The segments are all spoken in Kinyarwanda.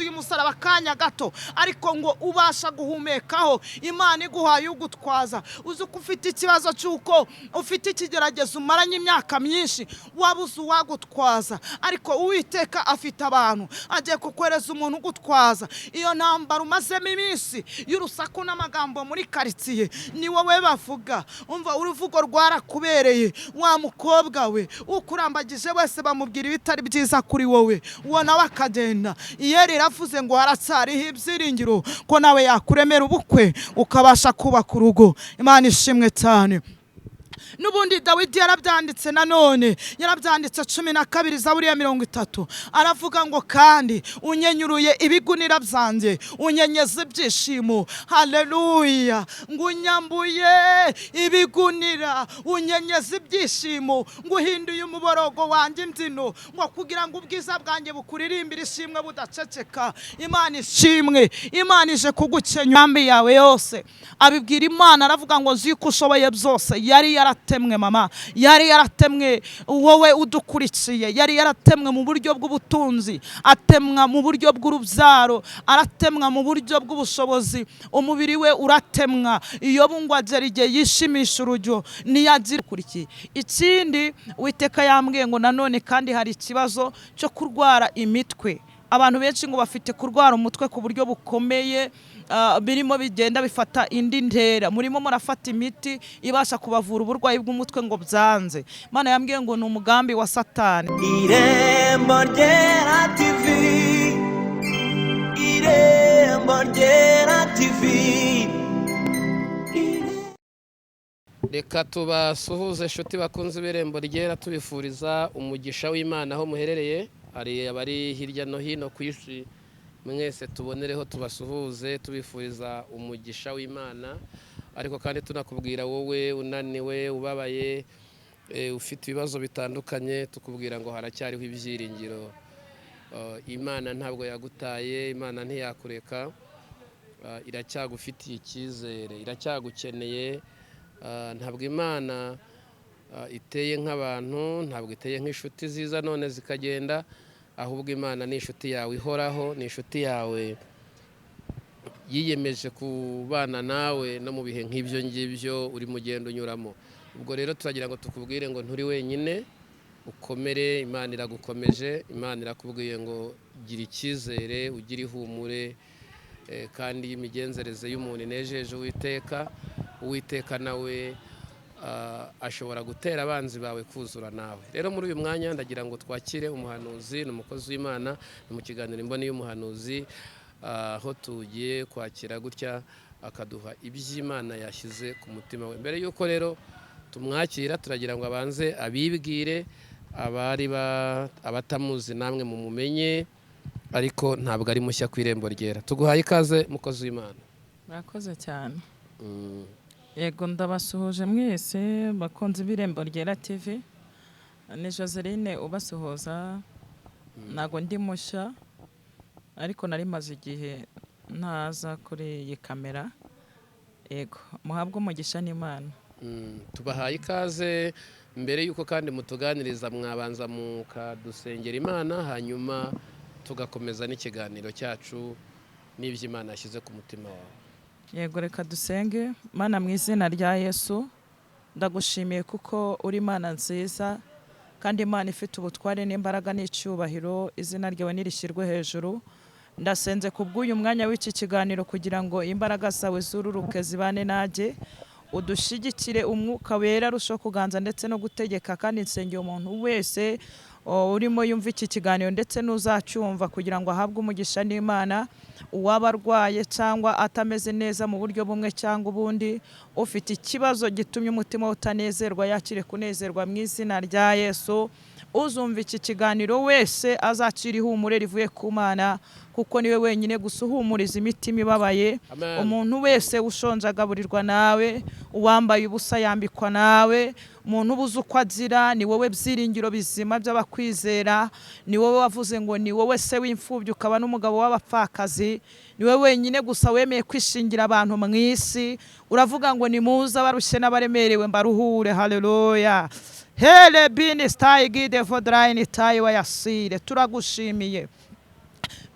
Y'umusaraba akanya gato, ariko ngo ubasha guhumekaho. Imana iguhaye ugutwaza. Uzi ko ufite ikibazo cy'uko ufite ikigeragezo umaranye imyaka myinshi, wabuze uwagutwaza, ariko Uwiteka afite abantu, agiye kukohereza umuntu ugutwaza. Iyo ntambara umazemo iminsi y'urusaku n'amagambo muri karitsiye, ni wowe bavuga. Umva, uruvugo rwarakubereye, wa mukobwa we. Ukurambagije wese bamubwira ibitari byiza kuri wowe, uwo nawe akagenda. Iyeri iravuze ngo haracyariho ibyiringiro ko nawe yakuremera ubukwe, ukabasha kubaka urugo. Imana ishimwe cyane. N'ubundi Dawidi yarabyanditse, nanone yarabyanditse, 12, Zaburi ya 30, aravuga ngo: "Kandi unyenyuruye ibigunira byanjye, unyenyeza ibyishimo." Haleluya! Ngo unyambuye ibigunira, unyenyeza ibyishimo, ngo uhinduye umuborogo wanjye imbyino, ngo kugira ngo ubwiza bwanjye bukuririmbire ishimwe budaceceka. Imana ishimwe. Imana ije kugukenya imigambi yawe yose. Abibwira Imana, aravuga ngo: "Nzi ko ushoboye byose." Yari yaratemwe, mama, yari yaratemwe. Wowe udukurikiye, yari yaratemwe mu buryo bw'ubutunzi, atemwa mu buryo bw'urubyaro, aratemwa mu buryo bw'ubushobozi, umubiri we uratemwa. Iyo ngo agera igihe yishimisha urujyo, ntiyagira ukurikiye. Ikindi, Uwiteka yambwiye ngo nanone kandi hari ikibazo cyo kurwara imitwe. Abantu benshi ngo bafite kurwara umutwe ku buryo bukomeye, birimo bigenda bifata indi ntera. Murimo murafata imiti ibasha kubavura uburwayi bw'umutwe, ngo byanze. Imana yambwiye ngo ni umugambi wa Satani. Irembo Ryera TV, Irembo Ryera TV. Reka tubasuhuze, inshuti bakunze Ibirembo Ryera, tubifuriza umugisha w'Imana aho muherereye. Hari abari hirya no hino ku isi, mwese tubonereho tubasuhuze, tubifuriza umugisha w'Imana. Ariko kandi tunakubwira wowe unaniwe, ubabaye, ufite ibibazo bitandukanye, tukubwira ngo haracyariho ibyiringiro. Imana ntabwo yagutaye, Imana ntiyakureka, iracyagufitiye icyizere, iracyagukeneye. Ntabwo Imana iteye nk'abantu, ntabwo iteye nk'inshuti ziza none zikagenda, ahubwo Imana ni inshuti yawe ihoraho, ni inshuti yawe yiyemeje kubana nawe no mu bihe nk'ibyo ngibyo urimo ugenda unyuramo. Ubwo rero turagira ngo tukubwire ngo nturi wenyine, ukomere, Imana iragukomeje. Imana irakubwiye ngo gira icyizere, ugire ihumure, kandi imigenzereze y'umuntu inejeje Uwiteka. Uwiteka nawe ashobora gutera abanzi bawe kuzura nawe. Rero muri uyu mwanya ndagira ngo twakire umuhanuzi, ni umukozi w'Imana, ni mu kiganiro Imboni y'Umuhanuzi, aho tugiye kwakira gutya akaduha iby'Imana yashyize ku mutima we. Mbere y'uko rero tumwakira, turagira ngo abanze abibwire abari abatamuzi, namwe mumumenye, ariko ntabwo ari mushya ku Irembo Ryera. Tuguhaye ikaze, mukozi w'Imana. Murakoze cyane. Yego, ndabasuhuje mwese bakunze Ibirembo Ryera TV. Ni Joseline ubasuhuza. Ntabwo ndi mushya, ariko nari maze igihe ntaza kuri iyi kamera. Yego, muhabwe umugisha n'Imana. Tubahaye ikaze. Mbere y'uko kandi mutuganiriza, mwabanza mukadusengera Imana, hanyuma tugakomeza n'ikiganiro cyacu n'iby'Imana yashyize ku mutima wawe. Yego, reka dusenge. Mana, mu izina rya Yesu, ndagushimiye kuko uri Imana nziza kandi Imana ifite ubutware n'imbaraga n'icyubahiro. Izina ryawe nirishyirwe hejuru. Ndasenze ku bw'uyu mwanya w'iki kiganiro kugira ngo imbaraga zawe zururuke zibane nanjye, udushyigikire, Umwuka Wera arushaho kuganza ndetse no gutegeka. Kandi nsengeye umuntu wese urimo yumva iki kiganiro ndetse n'uzacyumva kugira ngo ahabwe umugisha n'Imana. Uwaba arwaye cyangwa atameze neza mu buryo bumwe cyangwa ubundi, ufite ikibazo gitumye umutima we utanezerwa, yakire kunezerwa mu izina rya Yesu. Uzumva iki kiganiro wese azakira ihumure rivuye ku Mana, kuko niwe wenyine gusa uhumuriza imitima ibabaye. Amen. Umuntu wese ushonje agaburirwa nawe, uwambaye ubusa yambikwa nawe, umuntu ubuze uko agira, ni wowe byiringiro bizima by'abakwizera. Ni wowe wavuze ngo ni wowe se w'imfubyi, ukaba n'umugabo w'abapfakazi. Ni wowe wenyine gusa wemeye kwishingira abantu mu isi, uravuga ngo: "Nimuze abarushye n'abaremerewe, mbaruhure." Haleluya! Hele bini sitayi gide vodarayini tayi wayasire. Turagushimiye.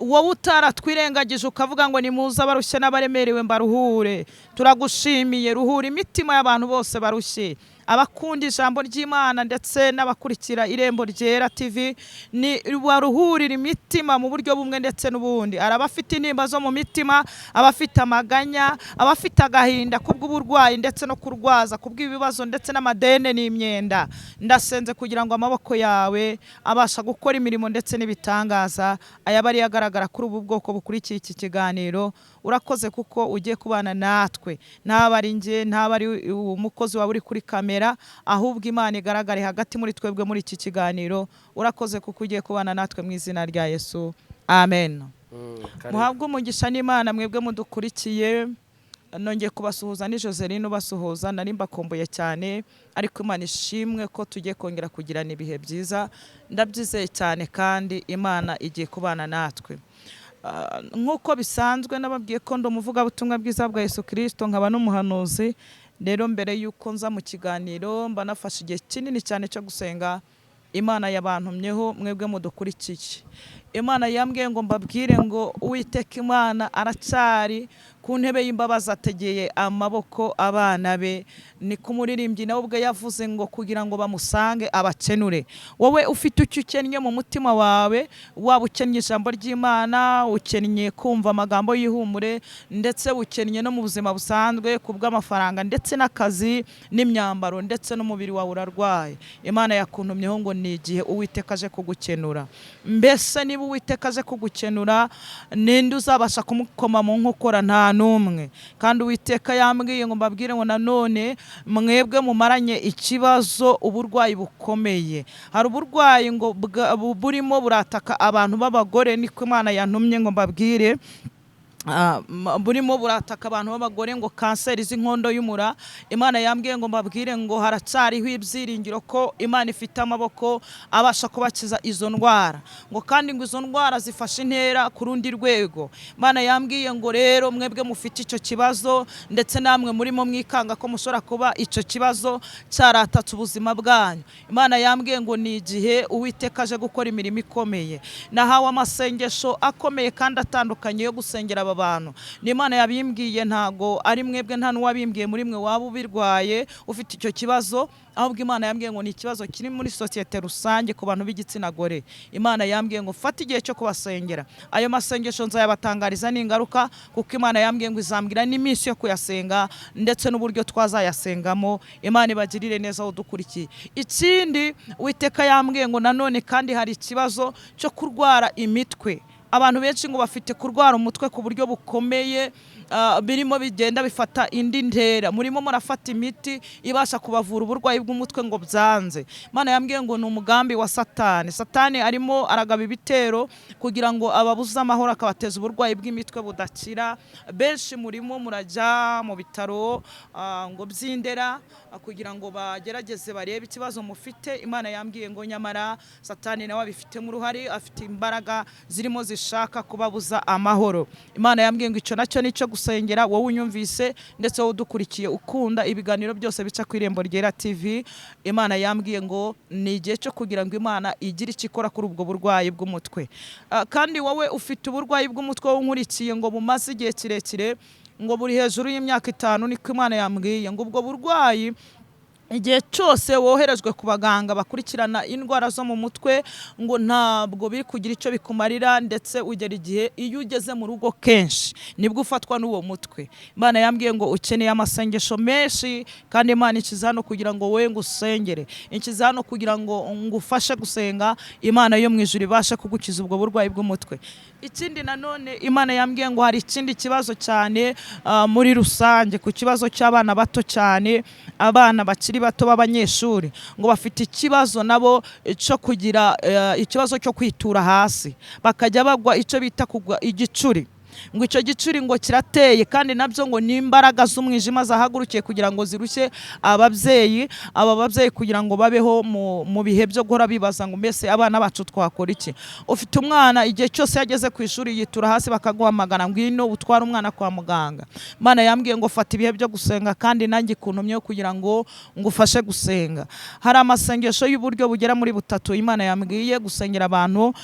Wowe utaratwirengagije ukavuga ngo nimuze abarushye n'abaremerewe mbaruhure, turagushimiye. Ruhura imitima y'abantu bose barushye, abakunda ijambo ry'Imana ndetse n'abakurikira Irembo Ryera TV, ni baruhurira imitima mu buryo bumwe ndetse n'ubundi. Hari abafite intimba zo mu mitima, abafite amaganya, abafite agahinda kubw'uburwayi ndetse no kurwaza kubw'ibibazo ndetse n'amadene n'imyenda. Ndasenze kugira ngo amaboko yawe abasha gukora imirimo ndetse n'ibitangaza ayaba ariyo agaragara kuri ubu bwoko bukurikiye iki kiganiro. Urakoze kuko ugiye kubana natwe, ntaba ari njye, ntaba ari umukozi wawe uri kuri kamera, ahubwo Imana igaragare hagati muri twebwe muri iki kiganiro. Urakoze kuko ugiye kubana natwe, mu izina rya Yesu, amen. Karibu. Muhabwe umugisha n'Imana mwebwe mudukurikiye. Nongeye kubasuhuza, ni Joseline ubasuhuza. Nari mbakumbuye cyane, ariko Imana ishimwe ko tugiye kongera kugirana ibihe byiza. Ndabyizeye cyane kandi Imana igiye kubana natwe. Nk'uko bisanzwe nababwiye ko ndi umuvugabutumwa bwiza bwa Yesu Kirisito, nkaba n'umuhanuzi. Rero mbere y'uko nza mu kiganiro mba nafashe igihe kinini cyane cyo gusenga. Imana yabantumyeho mwebwe mudukurikiye. Imana yambwiye ngo mbabwire ngo Uwiteka Imana aracyari ku ntebe y'imbabazi, ategeye amaboko abana be. Ni ku muririmbyi nawe ubwe yavuze ngo kugira ngo bamusange abakenure. Wowe ufite icyo ukennye mu mutima wawe, waba ukennye ijambo ry'Imana, ukennye kumva amagambo y'ihumure, ndetse ukennye no mu buzima busanzwe ku bw'amafaranga ndetse n'akazi n'imyambaro ndetse n'umubiri wawe urarwaye, Imana yakuntumyeho ngo ni igihe Uwiteka aje kugukenura. Mbese niba Uwiteka aje kugukenura, ninde uzabasha kumukoma mu nkokora? Nta n'umwe. Kandi Uwiteka yambwiye ngo mbabwire ngo nanone mwebwe mumaranye ikibazo, uburwayi bukomeye, hari uburwayi ngo burimo burataka abantu b'abagore. Niko Imana yantumye ngo mbabwire. Burimo burataka abantu b'abagore, ngo kanseri z'inkondo y'umura. Imana yambwiye ngo mbabwire ngo haracyariho ibyiringiro ko Imana ifite amaboko abasha kubakiza izo ndwara, ngo kandi ngo izo ndwara zifashe intera ku rundi rwego. Imana yambwiye ngo rero mwebwe mufite icyo kibazo, ndetse namwe murimo mwikanga ko mushobora kuba icyo kibazo cyaratatse ubuzima bwanyu, Imana yambwiye ngo ni igihe Uwiteka aje gukora imirimo ikomeye. Nahawe amasengesho akomeye kandi atandukanye yo gusengera aba bantu. Ni Imana yabimbwiye, ntago ari mwebwe, nta n'uwabimbwiye muri mwe waba ubirwaye ufite icyo kibazo, ahubwo Imana yambwiye ngo ni ikibazo kiri muri sosiyete rusange ku bantu b'igitsina gore. Imana yambwiye ngo fate igihe cyo kubasengera. Ayo masengesho nzayabatangariza n'ingaruka, kuko Imana yambwiye ngo izambwira n'iminsi yo kuyasenga ndetse n'uburyo twazayasengamo. Imana ibagirire neza aho dukurikiye. Ikindi, Uwiteka yambwiye ngo nanone kandi hari ikibazo cyo kurwara imitwe. Abantu benshi ngo bafite kurwara umutwe ku buryo bukomeye, birimo bigenda bifata indi ntera. Murimo murafata imiti ibasha kubavura uburwayi bw'umutwe ngo byanze. Imana yambwiye ngo ni umugambi wa Satani. Satani arimo aragaba ibitero kugira ngo ababuze amahoro, akabateza uburwayi bw'imitwe budakira. Benshi murimo murajya mu bitaro ngo by'Indera kugira ngo bagerageze barebe ikibazo mufite. Imana yambwiye ngo nyamara Satani nawe abifitemo uruhare, afite imbaraga zirimo zishaka kubabuza amahoro. Imana yambwiye ngo icyo nacyo nicyo gusengera, wowe unyumvise ndetse wowe udukurikiye ukunda ibiganiro byose bica ku Irembo Ryera TV. Imana yambwiye ngo ni igihe cyo kugira ngo Imana igire icyo ikora kuri ubwo burwayi bw'umutwe. Kandi wowe ufite uburwayi bw'umutwe, wowe unkurikiye, ngo bumaze igihe kirekire, ngo buri hejuru y'imyaka 5, niko Imana yambwiye. Ngo ubwo burwayi igihe cyose woherejwe ku baganga bakurikirana indwara zo mu mutwe, ngo ntabwo biri kugira icyo bikumarira, ndetse ugera igihe iyo ugeze mu rugo kenshi nibwo ufatwa n'uwo mutwe. Imana yambwiye ngo ukeneye amasengesho menshi, kandi Imana ikiza hano kugira ngo wowe ngusengere, ikiza hano kugira ngo ngufashe gusenga Imana yo mu ijuru ibashe kugukiza ubwo burwayi bw'umutwe. Ikindi nanone, Imana yambwiye ngo hari ikindi kibazo cyane muri rusange ku kibazo cy'abana bato cyane, abana bakiri bato b'abanyeshuri, ngo bafite ikibazo nabo cyo kugira ikibazo cyo kwitura hasi, bakajya bagwa icyo bita kugwa igicuri. Ngo icyo gicuri ngo kirateye, kandi nabyo ngo ni imbaraga z'umwijima zahagurukiye kugira ngo zirushye ababyeyi, aba babyeyi kugira ngo babeho mu bihe byo guhora bibaza ngo mbese abana bacu twakora iki. Ufite umwana, igihe cyose yageze ku ishuri yitura hasi, bakaguhamagara, ngwino utware umwana kwa muganga. Imana yambwiye ngo fata ibihe byo gusenga, kandi nanjye ikuntumyeho kugira ngo ngufashe gusenga. Hari amasengesho y'uburyo bugera muri butatu Imana yambwiye gusengera abantu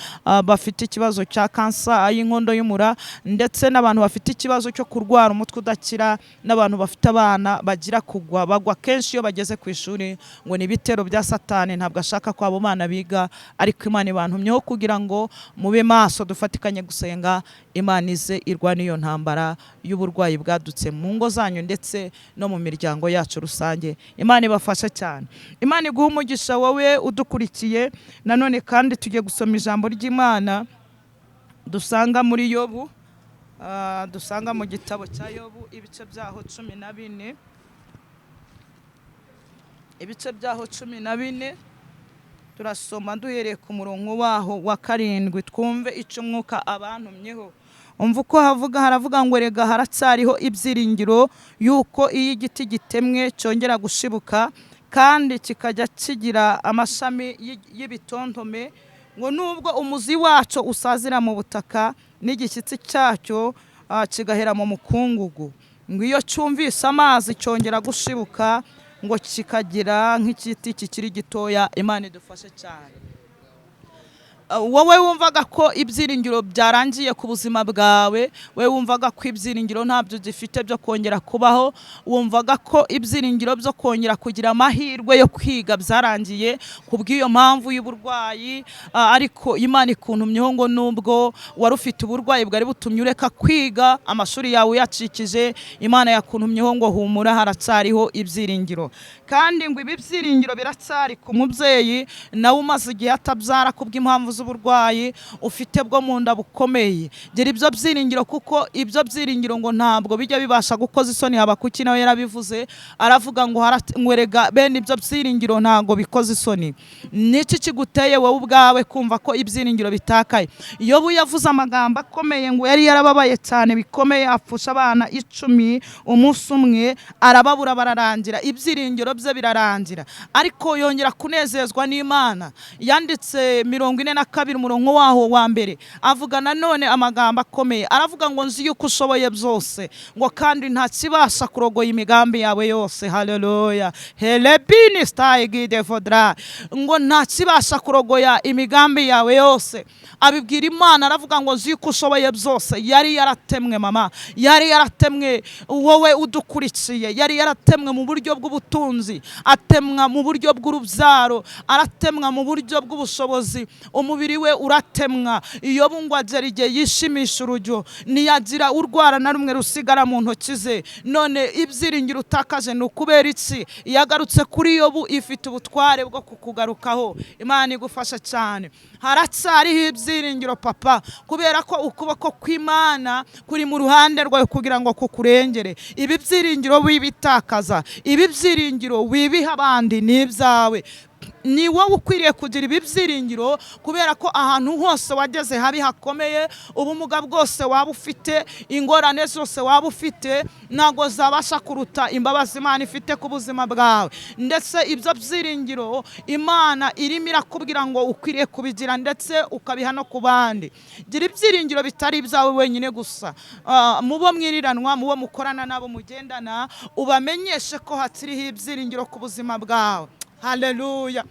bafite ikibazo cya kansa y'inkondo y'umura, ndetse n'abantu bafite ikibazo cyo kurwara umutwe udakira, n'abantu bafite abana bagira kugwa, bagwa kenshi iyo bageze ku ishuri, ngo ni ibitero bya Satani, ntabwo ashaka ko abo bana biga. Ariko Imana ibantumyeho kugira ngo mube maso, dufatikanye gusenga, Imana ize irwane iyo ntambara y'uburwayi bwadutse mu ngo zanyu ndetse no mu miryango yacu rusange. Imana ibafashe cyane, Imana iguhe umugisha wowe udukurikiye. Nanone kandi tugiye gusoma ijambo ry'Imana dusanga muri Yobu, dusanga mu gitabo cya Yobu, ibice byaho 14, ibice byaho 14. Turasoma duhereye ku murongo waho wa 7, twumve icyo umwuka abantumyeho. Umva uko havuga, haravuga ngo erega haracyariho ibyiringiro yuko iyo igiti gitemwe cyongera gushibuka, kandi kikajya kigira amashami y'ibitontome, ngo nubwo umuzi wacyo usazira mu butaka n'igishyitsi cyacyo kigahera mu mukungugu, ngo iyo cyumvise amazi cyongera gushibuka, ngo kikagira nk'igiti kikiri gitoya. Imana idufashe cyane. Wowe wumvaga ko ibyiringiro byarangiye ku buzima bwawe, wowe wumvaga ko ibyiringiro ntabyo gifite byo kongera kubaho, wumvaga ko ibyiringiro byo kongera kugira amahirwe yo kwiga byarangiye ku bw'iyo mpamvu y'uburwayi, ariko Imana ikuntumyeho ngo nubwo wari ufite uburwayi bwari butumye ureka kwiga, amashuri yawe uyacikije, Imana yakuntumyeho ngo humura, haracyariho ibyiringiro. Kandi ngo ibi byiringiro biracyari ku mubyeyi nawe umaze igihe atabyara ku bw'impamvu z'uburwayi ufite bwo mu nda bukomeye. Gira ibyo byiringiro, kuko ibyo byiringiro ngo ntabwo bijya bibasha gukoza isoni. Habakuki nawe yarabivuze, aravuga ngo erega bene ibyo byiringiro ntabwo bikoza isoni. Niki kiguteye wowe ubwawe kumva ko ibyiringiro bitakaye? Yobu yavuze amagambo akomeye, ngo yari yarababaye cyane bikomeye, apfusha abana 10 umunsi umwe, arababura bararangira, ibyiringiro bye birarangira, ariko yongera kunezezwa n'Imana. Yanditse 42 umurongo waho wa mbere, avuga nanone amagambo akomeye, aravuga ngo nzi yuko ushoboye byose, ngo kandi nta kibasha kurogoya imigambi yawe yose. Haleluya, helebini stayigide vodra, ngo nta kibasha kurogoya imigambi yawe yose. Abibwira Imana, aravuga ngo nzi yuko ushoboye byose. Yari yaratemwe mama, yari yaratemwe wowe udukurikiye, yari yaratemwe mu buryo bw'ubutunzi, atemwa mu buryo bw'urubyaro, aratemwa mu buryo bw'ubushobozi, umubiri we uratemwa. Iyo ngo agera igihe yishimisha urujyo, ntiyagira urwara na rumwe rusigara mu ntoki ze. None ibyiringiro utakaje ni ukubera iki? Yagarutse kuri Yobu, ifite ubutware bwo kukugarukaho. Imana igufasha cyane. Haracyariho ibyiringiro papa, kubera ko ukuboko kw'Imana kuri mu ruhande rwawe kugira ngo kukurengere. Ibi byiringiro wibitakaza, ibi byiringiro wibiha abandi, ni ibyawe. Ni wowe ukwiriye kugira ibi byiringiro, kubera ko ahantu hose wageze habi hakomeye, ubumuga bwose waba ufite, ingorane zose waba ufite, ntabwo zabasha kuruta imbabazi Imana ifite ku buzima bwawe. Ndetse ibyo byiringiro Imana irimo irakubwira ngo ukwiriye kubigira, ndetse ukabiha no ku bandi. Gira ibyiringiro bitari ibyawe wenyine gusa, mubo mwiriranwa, mubo mukorana n'abo mugendana, ubamenyeshe ko hakiriho ibyiringiro ku buzima bwawe. Haleluya.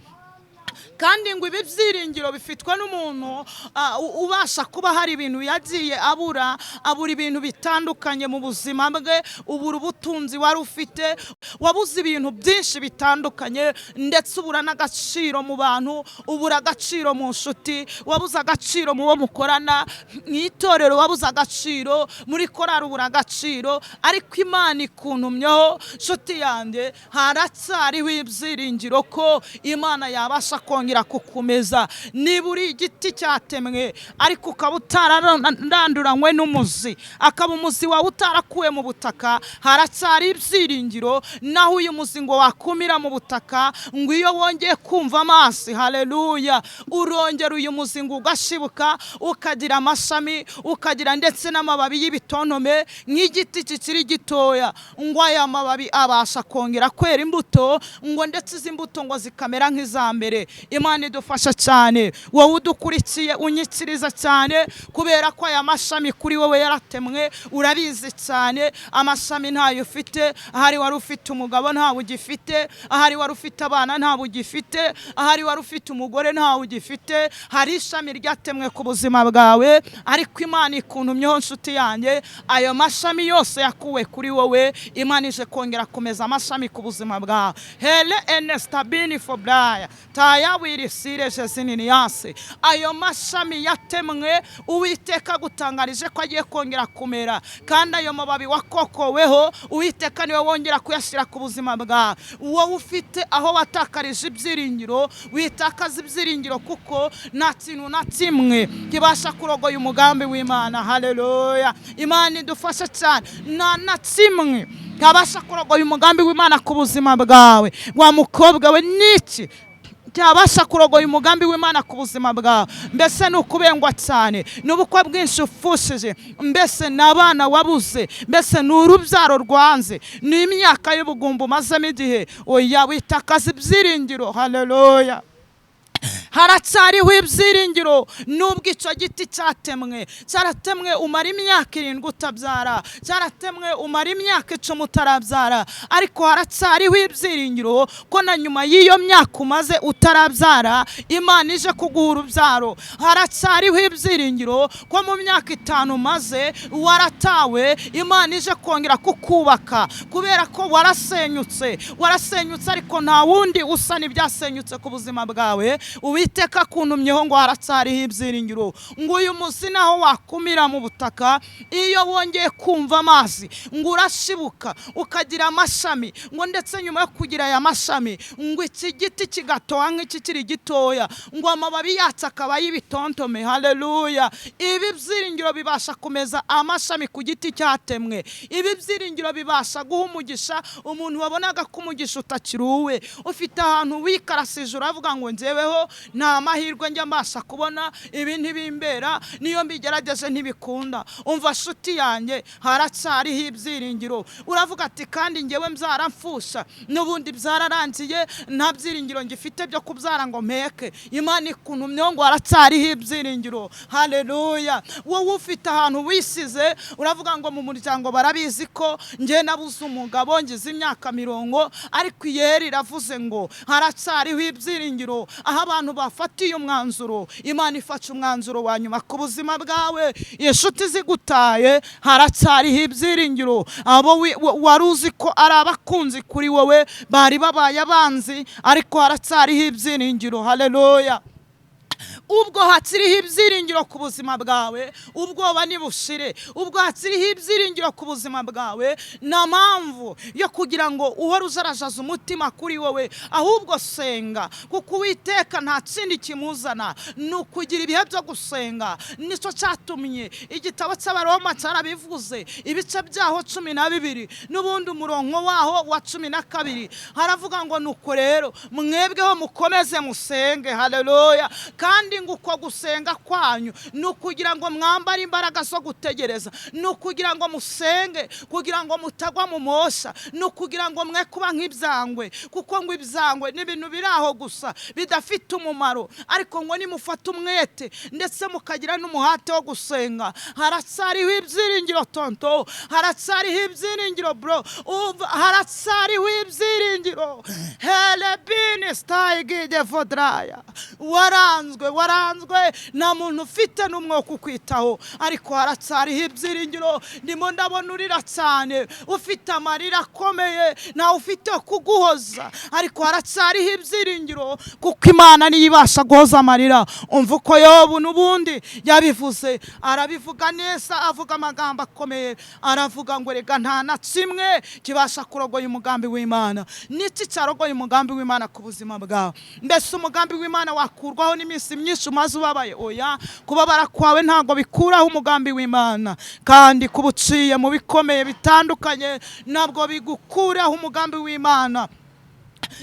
Kandi ngo ibi byiringiro bifitwe n'umuntu ubasha kuba hari ibintu yagiye abura, abura ibintu bitandukanye mu buzima bwe, ubura ubutunzi wari ufite, wabuze ibintu byinshi bitandukanye, ndetse ubura n'agaciro mu bantu, ubura agaciro mu nshuti, wabuze agaciro mu bo mukorana mu itorero, wabuze agaciro muri korari, ubura agaciro. Ariko Imana ikuntumyeho nshuti yanjye, haracyariho ibyiringiro ko Imana yabasha kongera kukumeza. Niba uri igiti cyatemwe ariko ukaba utararanduranywe n'umuzi, akaba umuzi wawe utarakuwe mu butaka, haracyari ibyiringiro. Naho uyu muzi ngo wakumira mu butaka, ngo iyo wongeye kumva amazi, haleluya, urongera uyu muzi ngo ugashibuka, ukagira amashami, ukagira ndetse n'amababi y'ibitontome nk'igiti kikiri gitoya. Ngo aya mababi abasha kongera kwera imbuto, ngo ndetse izi mbuto ngo zikamera nk'iza mbere. Imana idufasha cyane, wowe udukurikiye unyikiriza cyane, kubera ko aya mashami kuri wowe yaratemwe, urabizi cyane. Amashami ntayo ufite, ahari wari ufite umugabo ntawe ugifite, ahari wari ufite abana ntawe ugifite, ahari wari ufite umugore ntawe ugifite. Hari ishami ryatemwe ku buzima bwawe, ariko Imana ikuntumyeho nshuti yanjye, ayo mashami yose yakuwe kuri wowe, Imana ije kongera kumeza amashami ku buzima bwawe. Hele enestabini fobraya taya wirisire jezininiase. Ayo mashami yatemwe, Uwiteka agutangarije ko agiye kongera kumera, kandi ayo mababi wakokoweho Uwiteka niwe wongera kuyashyira ku buzima bwawe. Wowe ufite aho watakarije ibyiringiro, witakaza ibyiringiro, kuko nta kintu na kimwe kibasha kurogoya umugambi w'Imana. Haleluya, Imana idufasha cyane. Nta na kimwe kabasha kurogoya umugambi w'Imana ku buzima bwawe. Wa mukobwa we, niki cyabasha kurogoya umugambi w'Imana ku buzima bwawe? Mbese ni ukubengwa cyane, ni ubukwe bwinshi ufushije, mbese ni abana wabuze, mbese ni urubyaro rwanze, ni imyaka y'ubugumba umazemo igihe. Oya, witakaza ibyiringiro. Haleluya, haracyariho ibyiringiro. Nubwo icyo giti cyatemwe, cyaratemwe umara imyaka 7 utabyara, cyaratemwe umara imyaka 10 utarabyara, ariko haracyariho ibyiringiro ko na nyuma y'iyo myaka umaze utarabyara, Imana ije kuguha urubyaro. Haracyariho ibyiringiro ko mu myaka 5 umaze waratawe, Imana ije kongera kukubaka, kubera ko warasenyutse, warasenyutse ariko nta wundi usa n'ibyasenyutse ku buzima bwawe. Uwiteka akuntumyeho ngo haracyariho ibyiringiro. Ngo uyu muzi naho wakumira mu butaka, iyo wongeye kumva amazi ngo urashibuka ukagira amashami, ngo ndetse nyuma yo kugira aya mashami ngo iki giti kigatoha nk'ikikiri gitoya, ngo amababi yacyo akaba y'ibitontome. Haleluya, ibi byiringiro bibasha kumeza amashami ku giti cyatemwe. Ibi byiringiro bibasha guha umugisha umuntu wabonaga ko umugisha utakiri uwe. Ufite ahantu wikarasije uravuga ngo njyeweho nta mahirwe njya mbasha kubona, ibi ntibimbera, niyo mbigerageje ntibikunda. Umva shuti yanjye, haracyariho ibyiringiro. Uravuga ati kandi njyewe mbyara mfusha, n'ubundi byararangiye, nta byiringiro ngifite byo kubyara ngo mpeke. Imana ikuntumyeho ngo haracyariho ibyiringiro. Haleluya, wowe ufite ahantu wisize uravuga ngo mu muryango barabizi ko njye nabuze umugabo ngize imyaka 40, ariko iyeri iravuze ngo haracyariho ibyiringiro. Aho abantu bafatiye umwanzuro, Imana ifashe umwanzuro wa nyuma ku buzima bwawe. Inshuti zigutaye, haracyariho ibyiringiro. Abo wari uzi ko ari abakunzi kuri wowe bari babaye abanzi, ariko haracyariho ibyiringiro. Haleluya, ubwo hakiriho ibyiringiro ku buzima bwawe, ubwoba nibushire. Ubwo hakiriho ibyiringiro ku buzima bwawe, nta mpamvu yo kugira ngo uhore uzarajaza umutima kuri wowe, ahubwo senga, kuko Uwiteka nta kindi kimuzana ni ukugira ibihe byo gusenga. Nicyo cyatumye igitabo cy'Abaroma cyarabivuze, ibice byaho 12 n'ubundi umurongo waho wa 12 haravuga ngo nuko rero mwebweho mukomeze musenge. Haleluya, kandi ngo uko gusenga kwanyu ni ukugira ngo mwambare imbaraga zo gutegereza, ni ukugira ngo musenge kugira ngo mutagwa mu mosha, ni ukugira ngo mwe kuba nk'ibyangwe, kuko ngo ibyangwe ni ibintu biri aho gusa bidafite umumaro, ariko ngo nimufate umwete ndetse mukagira n'umuhate wo gusenga, haracyariho ibyiringiro tonto, haracyariho ibyiringiro bro, haracyariho ibyiringiro. Helebini stayigide vodraya, waranzwe Waranzwe, nta muntu ufite n'umwe wo kukwitaho, ariko haracyariho ibyiringiro. Ndimo ndabona urira cyane, ufite amarira akomeye, ntawe ufite kuguhoza, ariko haracyariho ibyiringiro kuko Imana niyo ibasha guhoza amarira. Umva uko Yobu n'ubundi yabivuze, arabivuga neza, avuga amagambo akomeye, aravuga ngo rega nta na kimwe kibasha kurogoya umugambi w'Imana. Niki cyarogoye umugambi w'Imana ku buzima bwawe? Mbese umugambi w'Imana wakurwaho n'iminsi myinshi umaze ubabaye? Oya, kubabara kwawe ntabwo bikuraho umugambi w'Imana, kandi kuba uciye mu bikomeye bitandukanye ntabwo bigukuraho umugambi w'Imana.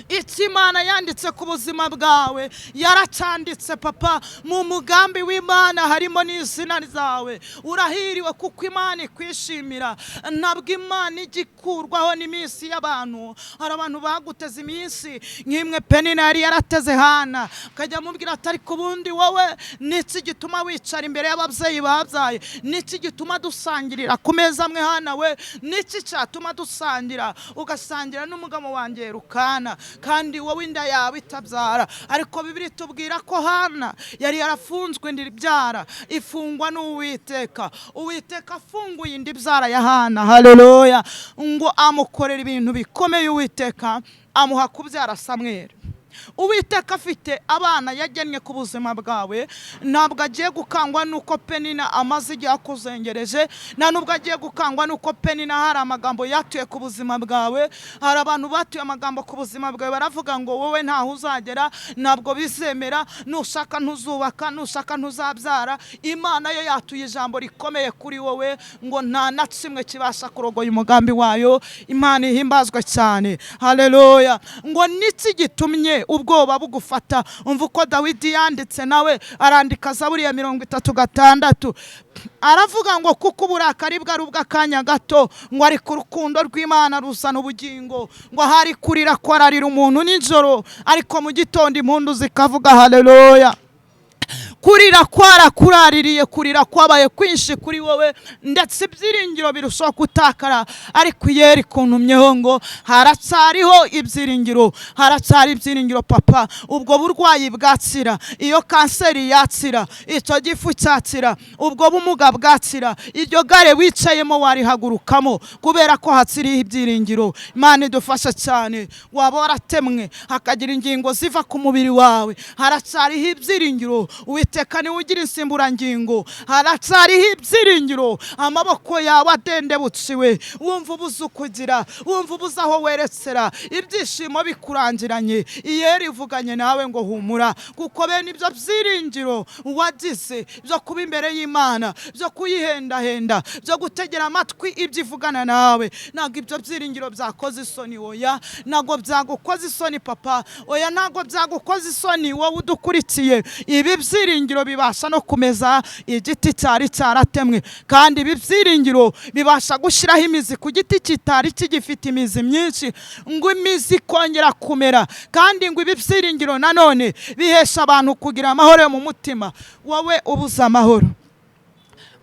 Icyo Imana yanditse ku buzima bwawe yaracyanditse papa. Mu mugambi w'Imana harimo n'izina ryawe. Urahiriwe kuko Imana ikwishimira. Ntabwo Imana ijya ikurwaho n'iminsi y'abantu. Hari abantu baguteze iminsi nk'imwe Penina yari yarateze Hana, akajya amubwira ati ariko ubundi wowe niki gituma wicara imbere y'ababyeyi babyaye? Niki gituma dusangirira ku meza amwe Hana we? Niki cyatuma dusangira ugasangira n'umugabo wanjye Rukana, kandi wowe inda yawe itabyara? Ariko Bibiliya itubwira ko Hana yari yarafunzwe inda ibyara, ifungwa n'Uwiteka. Uwiteka afunguye inda ibyara ya Hana, haleluya, ngo amukorera ibintu bikomeye. Uwiteka amuha kubyara Samweli. Uwiteka afite abana yagennye ku buzima bwawe. Ntabwo agiye gukangwa n'uko Penina amaze igihe akuzengereje, nta nubwo agiye gukangwa n'uko Penina hari amagambo yatuye ku buzima bwawe. Hari abantu batuye amagambo ku buzima bwawe, baravuga ngo wowe ntaho uzagera, ntabwo bizemera, nushaka ntuzubaka, nushaka ntuzabyara. Imana yo yatuye ijambo rikomeye kuri wowe ngo nta na kimwe kibasha kurogoya umugambi wayo. Imana ihimbazwe cyane, haleluya. Ngo niki gitumye ubwoba bugufata? Umva uko Dawidi yanditse, nawe arandika Zaburi ya 36, aravuga ngo kuko uburakari bwe ari ubw'akanya gato, ngo ariko urukundo rw'Imana ruzana ubugingo. Ngo ahari kurira kwararira umuntu nijoro, ariko mu gitondo impundu zikavuga, haleluya. Kurira kwarakuraririye, kurira kwabaye kwinshi kuri wowe, ndetse ibyiringiro birushaho kutakara, ariko Yeri kuntumyeho ngo haracyariho ibyiringiro, haracyari ibyiringiro papa. Ubwo burwayi bwakira, iyo kanseri yakira, icyo gifu cyakira, ubwo bumuga bwakira, iryo gare wicayemo warihagurukamo kubera ko hakiriho ibyiringiro. Imana idufasha cyane. Waba waratemwe hakagira ingingo ziva ku mubiri wawe, haracyariho ibyiringiro. Uwiteka niwe ugira insimburangingo, haracyariho ibyiringiro. Amaboko yawe adendebutsiwe, wumva ubuze ukugira, wumva ubuze aho werekera, ibyishimo bikurangiranye, Iyeri ivuganye nawe ngo humura, kuko bene ibyo byiringiro wagize byo kuba imbere y'Imana, byo kuyihendahenda, byo gutegera amatwi ibyo ivugana nawe, ntabwo ibyo byiringiro byakoze isoni. Oya, ntabwo byagukoze isoni papa. Oya, ntabwo byagukoze isoni wowe udukurikiye. Ibi byiringiro bibasha no kumeza igiti cyari cyaratemwe, kandi ibi byiringiro bibasha gushyiraho imizi ku giti kitari kigifite imizi myinshi, ngo imizi ikongera kumera. Kandi ngo ibi byiringiro nanone bihesha abantu kugira amahoro yo mu mutima. Wowe ubuze amahoro,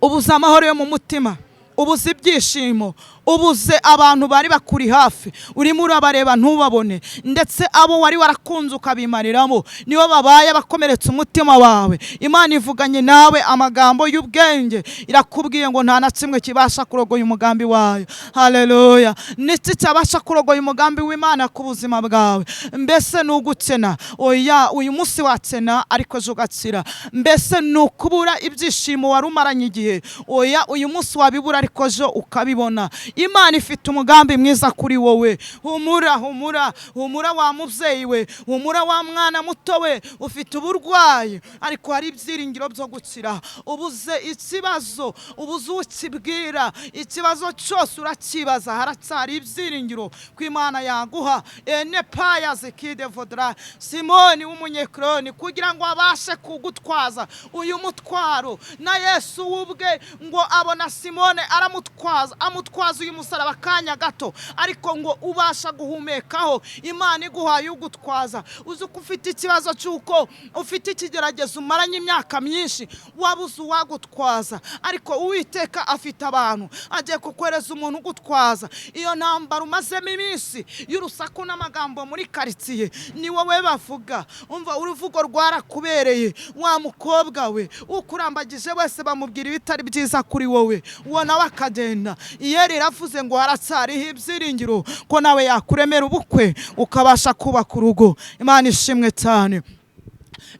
ubuze amahoro yo mu mutima, ubuze ibyishimo, ubuze abantu bari bakuri hafi, urimo urabareba ntubabone, ndetse abo wari warakunze ukabimariramo nibo babaye bakomeretse umutima wawe. Imana ivuganye nawe amagambo y'ubwenge, irakubwiye ngo nta na kimwe kibasha kurogoya umugambi wayo, haleluya. Niki cyabasha kurogoya umugambi w'Imana ku buzima bwawe? Mbese ni ugukena? Oya, uyu munsi wakena ariko ejo ugakira. Mbese ni ukubura ibyishimo wari umaranye igihe? Oya, uyu munsi wabibura ariko ejo ukabibona. Imana ifite umugambi mwiza kuri wowe. Humura, humura, humura wa mubyeyi we, humura wa mwana muto we, ufite uburwayi ariko hari ibyiringiro byo gukira. Ubuze ikibazo, ubuze ukibwira, ikibazo cyose urakibaza, haracyari ibyiringiro ko Imana yaguha. Ene paya zikide vodra Simoni w'umunyekroni, kugira ngo abashe kugutwaza uyu mutwaro. Na Yesu ubwe ngo abona Simone Aramutwaza, amutwaza uyu musaraba akanya gato, ariko ngo ubasha guhumekaho. Imana iguhaye ugutwaza. Uzi ko ufite ikibazo cy'uko ufite ikigeragezo umaranye imyaka myinshi, wabuze uwagutwaza, ariko Uwiteka afite abantu, agiye kukohereza umuntu ugutwaza. Iyo ntambara umazemo iminsi y'urusaku n'amagambo muri karitsiye, ni wowe bavuga. Umva, uruvugo rwarakubereye. Wa mukobwa we, ukurambagije wese bamubwira ibitari byiza kuri wowe, uwo nawe akagenda. Iyeri iravuze ngo haracyariho ibyiringiro ko nawe yakuremera ubukwe, ukabasha kubaka urugo. Imana ishimwe cyane.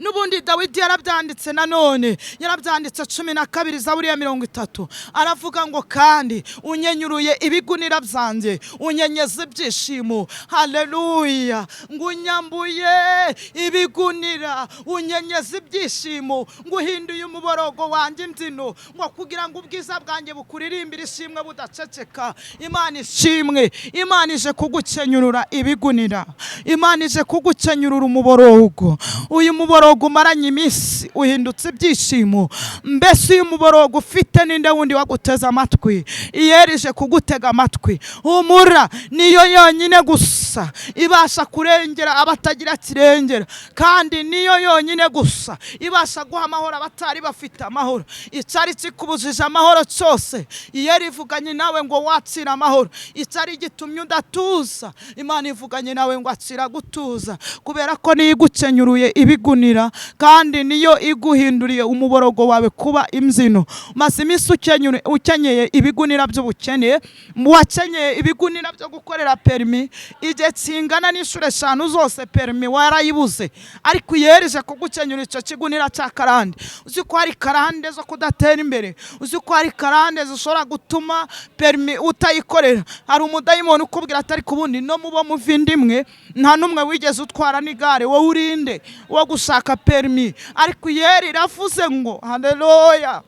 N'ubundi Dawidi yarabyanditse, nanone yarabyanditse, 12 Zaburi ya 30, aravuga ngo: "Kandi unyenyuruye ibigunira byanjye, unyenyeza ibyishimo." Haleluya! Ngo unyambuye ibigunira, unyenyeza ibyishimo, ngo uhinduye umuborogo wanjye imbyino, ngo kugira ngo ubwiza bwanjye bukuririmbire ishimwe budaceceka. Imana ishimwe. Imana ije kugukenyurura ibigunira, Imana ije kugukenyurura umuborogo. Uyu muborogo umaranye iminsi uhindutse ibyishimo. Mbese uyu muborogo ufite, ninde wundi waguteze amatwi? Iyerije kugutega amatwi. Humura, niyo yonyine gusa ibasha kurengera abatagira kirengera, kandi niyo yonyine gusa ibasha guha amahoro abatari bafite amahoro. Icyari kikubujije amahoro cyose, Iyeri ivuganye nawe ngo wakira amahoro. Icyari gitumye udatuza, Imana ivuganye nawe ngo akira gutuza, kubera ko niyo igukenyuruye ibigunira, kandi niyo iguhinduriye umuborogo wawe kuba imbyino. Maze iminsi ukenyeye ibigunira by'ubukene, wakenyeye ibigunira byo gukorera perimi igihe kingana n'inshuro 5 zose, perimi warayibuze, ariko yereje kugukenyura icyo kigunira cya karande. Uzi ko hari karande zo kudatera imbere? Uzi ko hari karande zishobora gutuma perimi utayikorera? Hari umudayimoni ukubwira atari ku bundi no mubo muva imwe, nta n'umwe wigeze utwara n'igare, wowe urinde wo gushaka perimi? Ariko yeri iravuze ngo haleluya,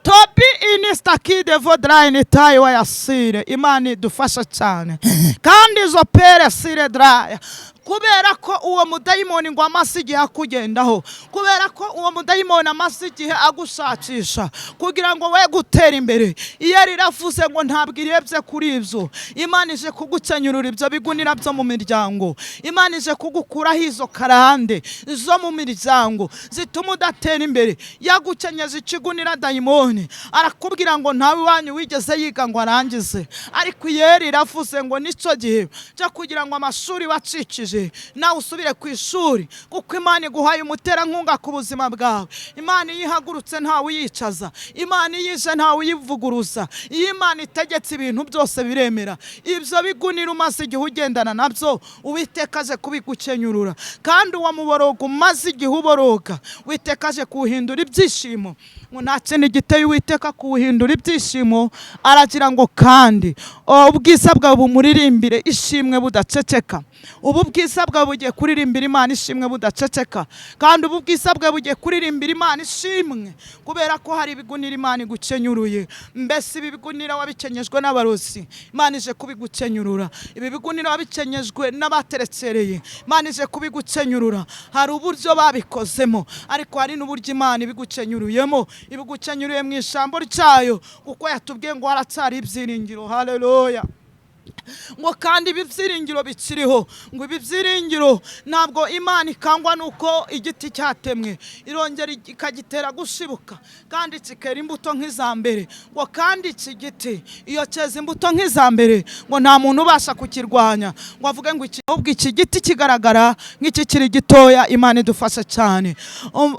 topi inistakide vodrayini tayi wayasire. Imana idufasha cyane. Kandi izo pere sire draya, kubera ko uwo mudayimoni ngo amaze igihe akugendaho, kubera ko uwo mudayimoni amaze igihe agushakisha kugira ngo we gutera imbere, iyo riravuze ngo ntabwo irebye kuri ibyo. Imana ije kugukenyurura ibyo bigunira byo mu miryango. Imana ije kugukuraho izo karande zo mu miryango zituma udatera imbere. Yagukenyeza ikigunira dayimoni, arakubwira ngo ntawe iwanyu wigeze yiga ngo arangize, ariko iyeri iravuze ngo nicyo gihe cyo kugira ngo amashuri wacikije nawe usubire ku ishuri, kuko Imana iguhaye umuterankunga ku buzima bwawe. Imana iyo ihagurutse ntawe uyicaza, Imana iyo ije ntawe uyivuguruza, iyo Imana itegetse ibintu byose biremera. Ibyo bigunira umaze igihe ugendana nabyo, Uwiteka aje kubigukenyurura. Kandi uwo muborogo umaze igihe uboroga, Uwiteka aje kuwuhindura ibyishimo. Ngo nta kintu giteye Uwiteka kuwuhindura ibyishimo. Aragira ngo kandi ubwiza bwawe bumuririmbire ishimwe budaceceka. Ubu bwiza bwawe bugiye kuririmbira Imana ishimwe budaceceka, kandi ubu bwiza bwawe bugiye kuririmbira Imana ishimwe, kubera ko hari ibigunira Imana igukenyuruye. Mbese ibi bigunira wabikenyejwe n'abarozi, Imana ije kubigukenyurura. Ibi bigunira wabikenyejwe n'abaterekereye, Imana ije kubigukenyurura. Hari uburyo babikozemo, ariko hari n'uburyo Imana ibigukenyuruyemo, ibigukenyuruye mu ijambo ryayo, kuko yatubwiye ngo haracyari ibyiringiro. Haleluya! Ngo kandi ibi byiringiro bikiriho, ngo ibi byiringiro, ntabwo Imana ikangwa nuko igiti cyatemwe, irongera ikagitera gushibuka kandi kikera imbuto nk'iza mbere. Ngo kandi iki giti iyo cyeza imbuto nk'iza mbere, ngo nta muntu ubasha kukirwanya ngo avuge ngo iki, ahubwo iki giti kigaragara nk'ikikiri gitoya. Imana idufasha cyane.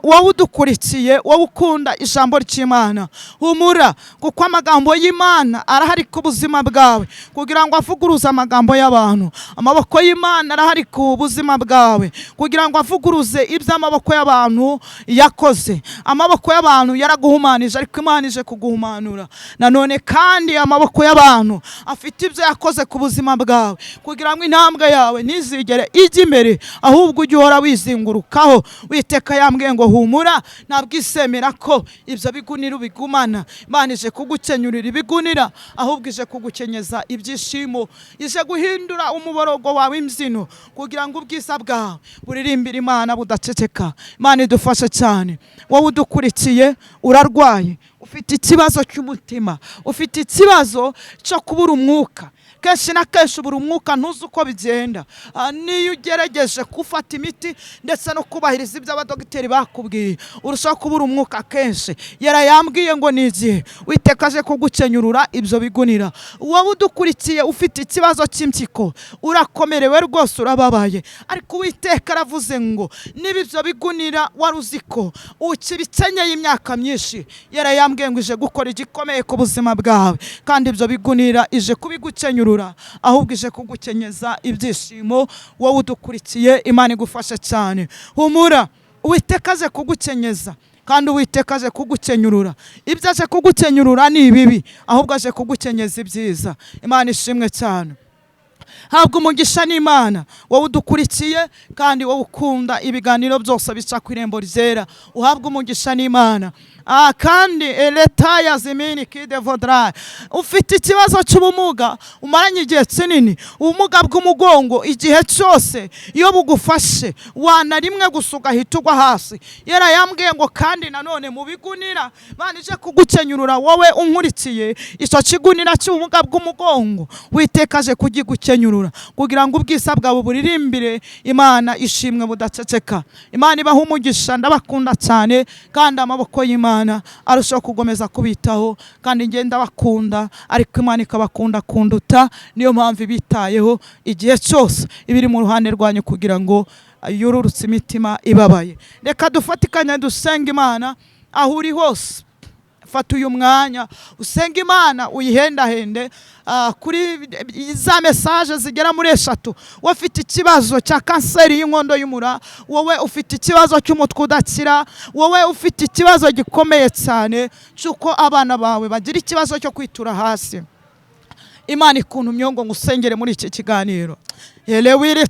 Wowe udukurikiye, wowe ukunda ijambo ry'Imana, humura, kuko amagambo y'Imana arahari ku buzima bwawe kugira ngo avuguruze amagambo y'abantu. Amaboko y'Imana arahari ku buzima bwawe kugira ngo avuguruze ibyo amaboko y'abantu yakoze. Amaboko y'abantu yaraguhumanije, ariko Imana ije kuguhumanura nanone. Kandi amaboko y'abantu afite ibyo yakoze ku buzima bwawe kugira ngo intambwe yawe ntizigere ijya imbere, ahubwo ujye uhora wizingurukaho. Witeka yambwiye ngo humura, ntabwo isemera ko ibyo bigunira ubigumana. Imana ije kugukenyurira ibigunira, ahubwo ije kugukenyeza ibyishimo. ngo ije guhindura umuborogo wawe imbyino, kugira ngo ubwiza bwawe buririmbire Imana budaceceka. Imana idufashe cyane. Wowe udukurikiye urarwaye, ufite ikibazo cy'umutima, ufite ikibazo cyo kubura umwuka, kenshi na kenshi ubura umwuka ntuzi uko bigenda. Niyo ugerageje gufata imiti ndetse no kubahiriza ibyo abadogiteri bakubwiye, urushaho kubura umwuka kenshi. Yarayambwiye ngo ni igihe Uwiteka aje kugukenyurura ibyo bigunira. Wowe udukurikiye ufite ikibazo cy'impyiko, urakomerewe rwose, urababaye, ariko Uwiteka aravuze ngo niba ibyo bigunira wari uzi ko ukibikenyeye imyaka myinshi, yarayambwiye ngo ije gukora igikomeye ku buzima bwawe, kandi ibyo bigunira ije kubigukenyurura, ahubwo ije kugukenyeza ibyishimo. Wowe udukurikiye, Imana igufashe cyane. Humura, Uwiteka aje kugukenyeza, kandi Uwiteka aje kugukenyurura. Ibyo aje kugukenyurura ni ibibi, ahubwo aje kugukenyeza ibyiza. Imana ishimwe cyane. Habwa umugisha n'Imana wowe udukurikiye, kandi wowe ukunda ibiganiro byose bica ku Irembo Ryera, uhabwa umugisha n'Imana. Kandi eletaya zimini kide vodra, ufite ikibazo cy'ubumuga umaranye igihe kinini, ubumuga bw'umugongo, igihe cyose iyo bugufashe wana rimwe gusa ugahita ugwa hasi. Yarayambwiye ngo kandi nanone mu bigunira Imana ije kugukenyurura, wowe unkurikiye, icyo kigunira cy'ubumuga bw'umugongo Uwiteka aje kugigukenyurura, kugira ngo ubwiza bwawe buririmbire Imana ishimwe budaceceka. Imana ibaha umugisha, ndabakunda cyane, kandi amaboko y'Imana arushaho kugomeza kubitaho, kandi njye ndabakunda, ariko Imana ikabakunda kunduta, niyo mpamvu ibitayeho igihe cyose, ibiri mu ruhande rwanyu kugira ngo yururutse imitima ibabaye. Reka dufatikanye dusenga Imana. Aho uri hose, fata uyu mwanya usenga Imana, uyihendahende kuri za message zigera muri 3. Wowe ufite ikibazo cya kanseri y'inkondo y'umura, wowe ufite ikibazo cy'umutwe udakira, wowe ufite ikibazo gikomeye cyane cy'uko abana bawe bagira ikibazo cyo kwitura hasi, Imana ikuntumye ngo ngusengere muri iki kiganiro. Elewiri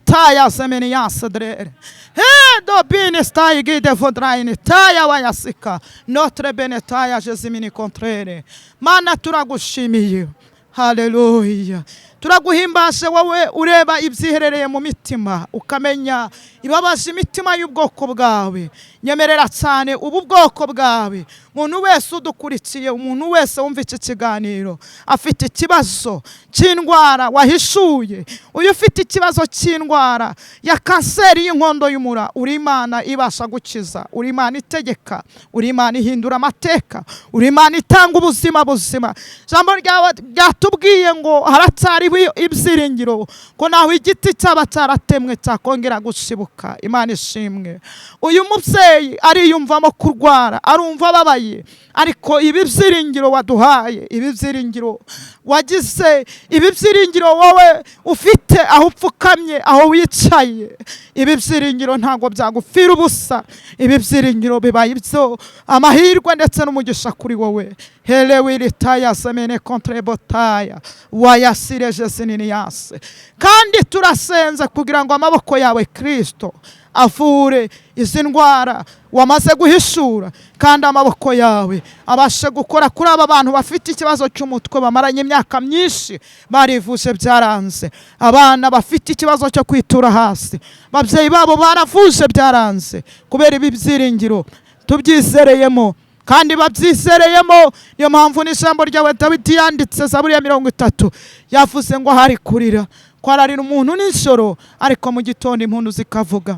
semeni yasadrere he do bini stayi gide vodraini taya wayasika notre benetaya jezimini kontrere. Mana, turagushimiye, haleluya, turaguhimbaje wowe ureba ibyiherereye mu mitima, ukamenya ibabaje imitima y'ubwoko bwawe. Nyemerera cyane ubu bwoko bwawe, umuntu wese udukurikiye, umuntu wese wumva iki kiganiro afite ikibazo cy'indwara wahishuye, uyu ufite ikibazo cy'indwara ya kanseri y'inkondo y'umura, uri Imana ibasha gukiza, uri Imana itegeka, uri Imana ihindura amateka, uri Imana itanga ubuzima buzima. Ijambo ryawe ryatubwiye ngo haracyariho ibyiringiro, ko naho igiti cyaba cyaratemwe cyakongera gushibuka. Imana ishimwe. Uyu mubyeyi ariyumvamo kurwara, arumva ababaye, ariko ibi byiringiro waduhaye, ibi byiringiro wagize, ibi byiringiro wowe ufite aho upfukamye, aho wicaye, ibi byiringiro ntabwo byagupfira ubusa. Ibi byiringiro bibaye ibyo amahirwe ndetse n'umugisha kuri wowe. Helewilitaya semene kontrebotaya wayasireje sininiyase. Kandi turasenze kugira ngo amaboko yawe Kristo avure izi ndwara wamaze guhishura, kandi amaboko yawe abashe gukora kuri aba bantu bafite ikibazo cy'umutwe bamaranye imyaka myinshi barivuje byaranze, abana bafite ikibazo cyo kwitura hasi, ababyeyi babo baravuje byaranze. Kubera ibi byiringiro tubyizereyemo kandi babyizereyemo, niyo mpamvu n'ijambo ryawe Dawidi yanditse Zaburi ya 30 yavuze ngo hari kurira kwararira umuntu nijoro, ariko mu gitondo impundu zikavuga.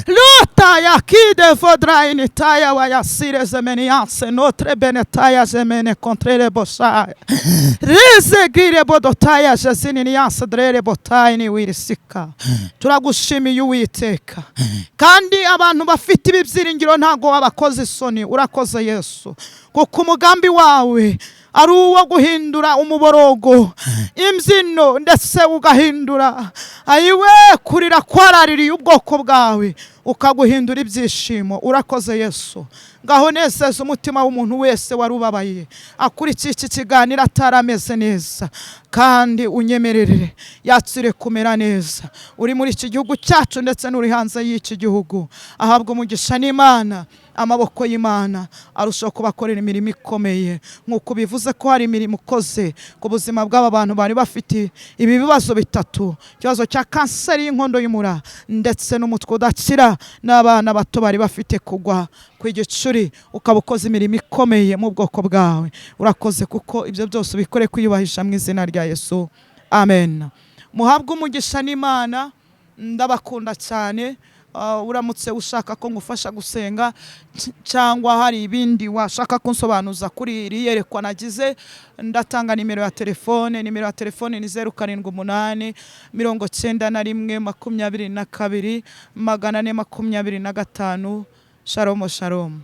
Luta ya kide vodraini taya wayasire zemenianse notre benetaya zemene kontrere bosaya rize gire bodotaya jezininianse drere botayini wirisika. Turagushimiye Uwiteka, kandi abantu bafite ibi byiringiro ntago wabakoze isoni. Urakoze Yesu, kuko umugambi wawe ari uwo guhindura umuborogo imbyino, ndetse ugahindura ayiwe kurira kwaraririye ubwoko bwawe, ukaguhindura ibyishimo. Urakoze Yesu. Ngaho nezeza umutima w'umuntu wese wari ubabaye akurikiye iki kiganiro atarameze neza, kandi unyemerere yatsire kumera neza. Uri muri iki gihugu cyacu ndetse n'uri hanze y'iki gihugu, ahabwa umugisha n'Imana, Amaboko y'Imana arushaho kubakorera imirimo ikomeye, nk'uko bivuze ko hari imirimo ukoze ku buzima bw'aba bantu bari bafite ibi bibazo bitatu: ikibazo cya kanseri y'inkondo y'umura ndetse n'umutwe udakira, n'abana bato bari bafite kugwa ku igicuri, ukaba ukoze imirimo ikomeye mu bwoko bwawe. Urakoze kuko ibyo byose ubikore kwiyubahisha mu izina rya Yesu, amen. Muhabwe umugisha n'Imana, ndabakunda cyane. Uramutse ushaka ko ngufasha gusenga cyangwa hari ibindi washaka kunsobanuza kuri iri yerekwa nagize, ndatanga nimero ya telefone. Nimero ya telefone ni 078 91 22 425. Shalom, shalom.